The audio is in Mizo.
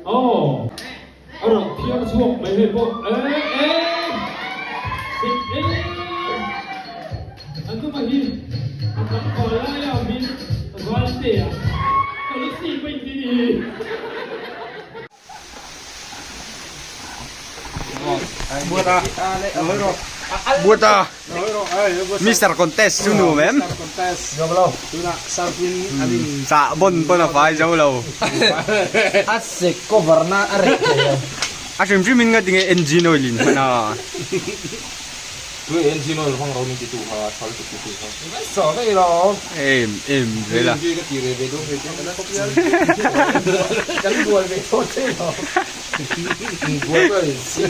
Aw a rawn phiar chhuak mai hei pawh e e sik e an tum a hi a tlangval laia min valte a policy pawh in ti ni hi. Buata Mister Contest chu nuam em? Chah bon pawn a fai zo lo. A sek cover na a reh thei lo. A hrim hrim in nga tinge engine oil in hman a. Tui engine oil hmang ro min ti tu kha thal tu tu kha. Saw vei lo. Em em zel a. Ka ti ve ve dawn ve chiang ka la. Kan bual ve tawh che lo. Bual ka in si.